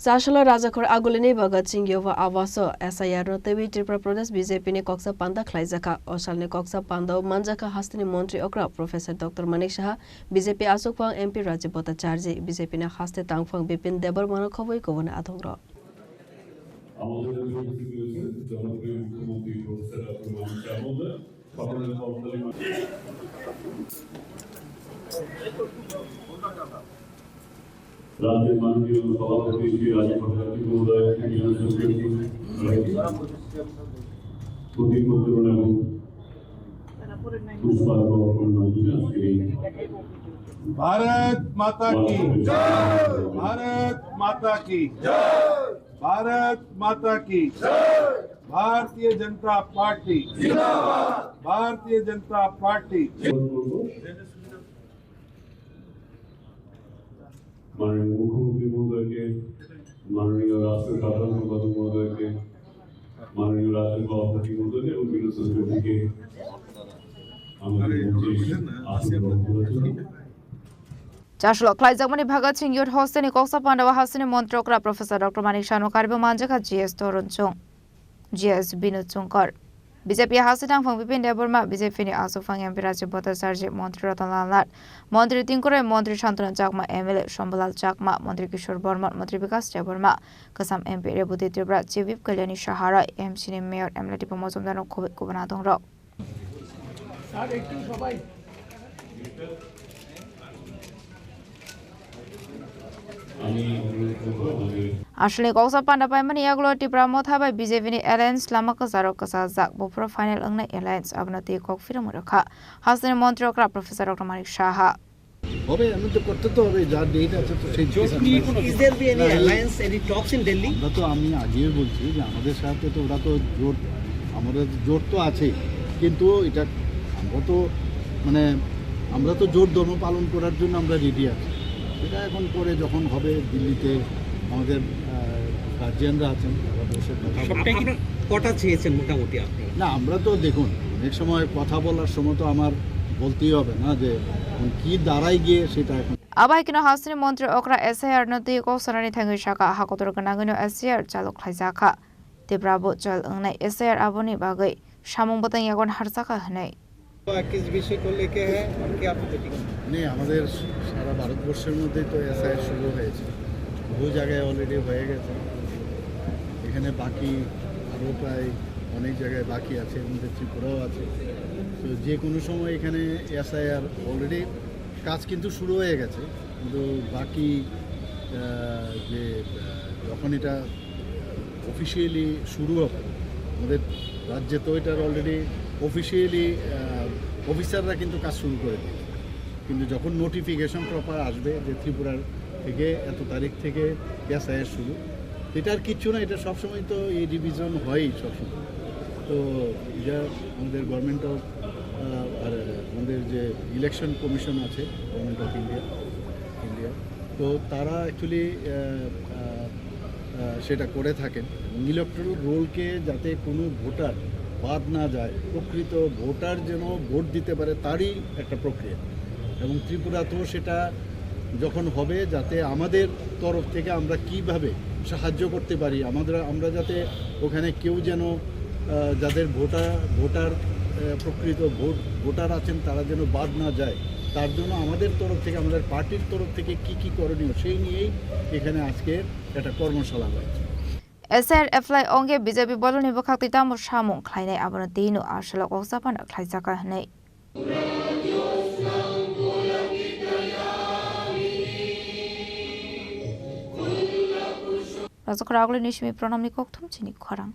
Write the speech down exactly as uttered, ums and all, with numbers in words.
Chasalo Rajakhor Agulini Bhagat Singh Yuva Awas o S I R no twiwi Tripura Pradesh B J P ni koksa panda khlaijakha. O salni koksa panda o manjakha hasteni montri okra Professor Doctor Manik Saha, B J P achukphang M P Rajib Bhattacharjee, B J P ni haste tangphang Bipin Debbarma no khobwi kubun adongrok. আমাদের মধ্যে উপস্থিত রয়েছেন জনপ্রিয় মুখ্যমন্ত্রী professor doctor Manik সাহা মহোদয়। সকলের করতালি। রাজ্যের মাননীয় সভাপতি শ্রী রাজীব ভট্টাচার্য মহোদয়, প্রদীপ প্রজ্বলন এবং পুষ্পার্ঘ অর্পণ মাধ্যমে আজকের এই भारत माता की जय। भारत माता की जय। भारत माता की जय। भारतीय जनता पार्टी जिंदाबाद। भारतीय जनता पार्टी। মাননীয় মুখ্যমন্ত্রী মহোদয়কে, মাননীয় রাষ্ট্রীয় সাধারণ সম্পাদক মহোদয়কে, মাননীয় রাষ্ট্রীয় সভাপতি মহোদয়কে এবং বিভিন্ন সেক্রেটারিকে আমাদের মঞ্চে আসন গ্রহণ করার জন্য। Chasalo khlaijakmani Bhagat Singh Youth Hostel ni koksa panda o hasteni montri okra Professor Doctor Manik Saha no karwi manjakha G S Torunchung, G S Binu Chungkar. B J P haste tangphang Bipin Debbarma, B J P ni achukphang M P Rajib Bhattacharjee, Montri Ratan Lal Nath, Montri Tingkuroi, Montri Santanu Chakma, M L A Shambhalal Chakma, Montri Kishore Bormon, Montri Bikash Debbarma, Kwcham M P Rebati Tripura, Chief Whip Kalyani Saha Roy, M C ni Mayor, M L A Diphu Mojumdar no khobwi kubun adongrok. Aswlni koksa panda paimani yagulo Tipra Motha bai B J P ni alliance lama kwcharo kwchajak, buphuru final wngnai alliance, abono twi kok phirwngwi rwkha hasteni montri okra Professor Doctor Manik Saha. হবে, এমন তো করতে তো হবে, যার ডেট আছে তো সেই ডেট আমরা Is there be any alliance, any talks in Delhi? আমরা তো, আমি আগেই বলছি যে আমাদের সাথে তো ওরা তো জোট, আমাদের জোট তো আছেই, কিন্তু এটা আমরা তো, মানে, আমরা তো জোট ধর্ম পালন করার জন্য আমরা রেডি আছি। এটা এখন পরে যখন হবে দিল্লিতে আমাদের, আহ, গার্জিয়ানরা আছেন, তারা বসে কথা বলবেন। আপনারা কটা চেয়েছেন মোটামুটি আপনারা? না, আমরা তো দেখুন, অনেক সময় কথা বলার সময় তো আমার বলতেই হবে না যে কোন কি দাঁড়ায় গিয়ে সেটা এখন। Abo hai kheno hasteni montri okra S I R no twi kok sanani thangwi sakha, ha kotor gwnangwino S I R chalok khlaijakha. Tipra bo chal wngnai S I R aboni bagwi samung bwtang yagon harjakha hwnwi. किस विषय को लेके है और क्या आपकी मीटिंग है? নেই, আমাদের সারা ভারতবর্ষের মধ্যেই তো এসআইআর শুরু হয়েছে, বহু জায়গায় অলরেডি হয়ে গেছে। এখানে বাকি আরও প্রায় অনেক জায়গায় বাকি আছে, এর মধ্যে ত্রিপুরাও আছে। তো যে কোনো সময় এখানে এসআইআর অলরেডি কাজ কিন্তু শুরু হয়ে গেছে, কিন্তু বাকি, আহ, যে, আহ, যখন এটা অফিসিয়ালি শুরু হবে, আমাদের রাজ্যে তো এটার অলরেডি অফিসিয়ালি, আহ, অফিসাররা কিন্তু কাজ শুরু করে দিয়েছে, কিন্তু যখন নোটিফিকেশন প্রপার আসবে যে ত্রিপুরার থেকে এত তারিখ থেকে এসআইআর শুরু, এটা আর কিচ্ছু না, এটা সবসময় তো এই রিভিশন হয়ই সবসময়। তো এটা আমাদের গভর্নমেন্ট অফ, আহ, আর আমাদের যে ইলেকশন কমিশন আছে, গভর্নমেন্ট অফ ইন্ডিয়া, ইন্ডিয়া, তো তারা অ্যাকচুয়ালি, আহ, আহ, আহ, সেটা করে থাকেন। এবং ইলেকটোরাল রোলকে যাতে কোনো ভোটার বাদ না যায়, প্রকৃত ভোটার যেন ভোট দিতে পারে, তারই একটা প্রক্রিয়া। এবং ত্রিপুরাতেও সেটা যখন হবে, যাতে আমাদের তরফ থেকে আমরা কিভাবে সাহায্য করতে পারি, আমাদের, আমরা যাতে ওখানে কেউ যেন, আহ, যাদের ভোটার, ভোটার, আহ, প্রকৃত ভোট, ভোটার আছেন, তারা যেন বাদ না যায়, তার জন্য আমাদের তরফ থেকে, আমাদের পার্টির তরফ থেকে কি কি করণীয়, সেই নিয়েই এখানে আজকে একটা কর্মশালা হয়েছে। S I R apply ongya B J P boloni bwkhak twi tamo samung khlainai, abono twi no aswlok koksa panda khlaijakha hwnwi. Rajakhor Agulini simi Pranamni kokthum chini khorang.